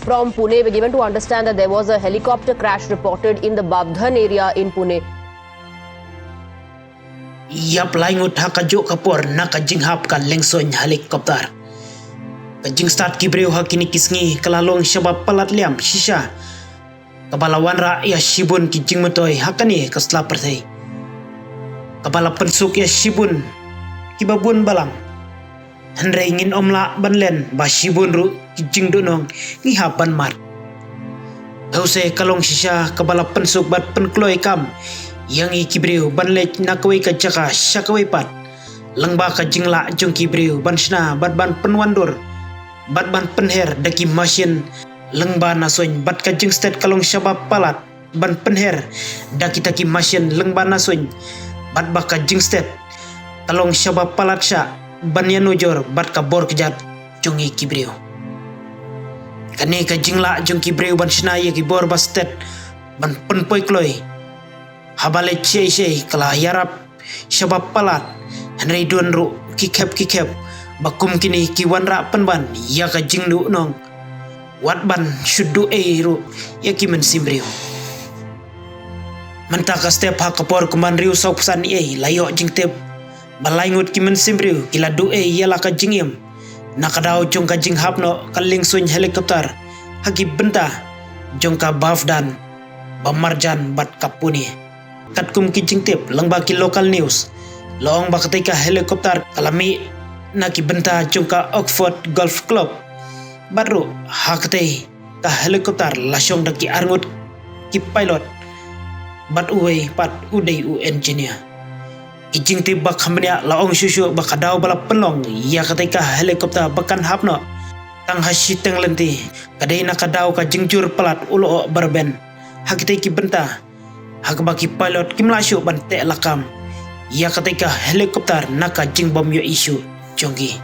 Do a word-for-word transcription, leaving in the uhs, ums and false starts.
From Pune, we're given to understand that there was a helicopter crash reported in the Babdhan area in Pune. Ïap lai ngut ha kajuh ka por na ka jinghap ka lengsuiñ helicopter. Ka jingstad ki briew ha kine ki sngi ka la long shaba palat liam shisha, kaba la wanrah ïa shibun ki jingmyntoi ha kane ka sla pyrthei, kaba la pynsuk ïa shibun kiba bun balang. Hynrei ngin ym lah ban len ba shibun ruh ki jingduhnong ngi hap ban mad. Hynrei ka long shisha kaba la pynsuk bad pynkloi kam ïa ngi ki briew ban leit na kawei ka jaka sha kawei pat, lyngba ka jinglah jong ki briew ban shna bad ban pynwandur bad ban pynher da ki mashin lyngba na suiñ, bad ka jingstet ka long shaba palat ban pynher da kita ki mashin lyngba na suiñ, bad ba ka jingstet ka long shaba palat shah ban ïanujor bad ka bor kjat jong ngi ki briew. Kane ka jinglah jong ki briew ban shna ïa ki bor ba stet ban pynpoi kloi, haba leit shei shei ka la ïarap shaba palat. Hynrei don ruh ki khep ki khep ba kum kine ki wanrah pynban ïa ka jingduhnong, wat ban shu duh ei ruh ïa ki mynsiem briew. Mynta ka step ha ka por kumban riew sawphew san ei la ïoh jingtip ba lai ngut ki mynsiem briew ki la duh ei ïa la ka jingim na ka daw jong ka jinghap noh ka lengsuiñ helicopter ha ki bynta jong ka Babdhan, Bammarjan bad ka Pune. Katkum ki jingtip lyngba ki local news, la ong ba katei ka helicopter ka la mih na ki bynta jong ka Oxford Golf Club. Bad ruh ha katei ka helicopter la shong da ki arngut ki pilot, bad uwei pat u dei u engineer. Ki jingtip ba kham bniah la ong shuh shuh ba ka daw ba la pynlong ïa katei ka helicopter ba kan hap noh tang ha shiteng lynti ka dei na ka daw ka jingjur palat u lyoh ba rben ha kitei ki bynta, ha kaba ki pilot kim lah shuh ban teh lakam ïa katei ka helicopter na ka jingbym ïohi shuh jong ki.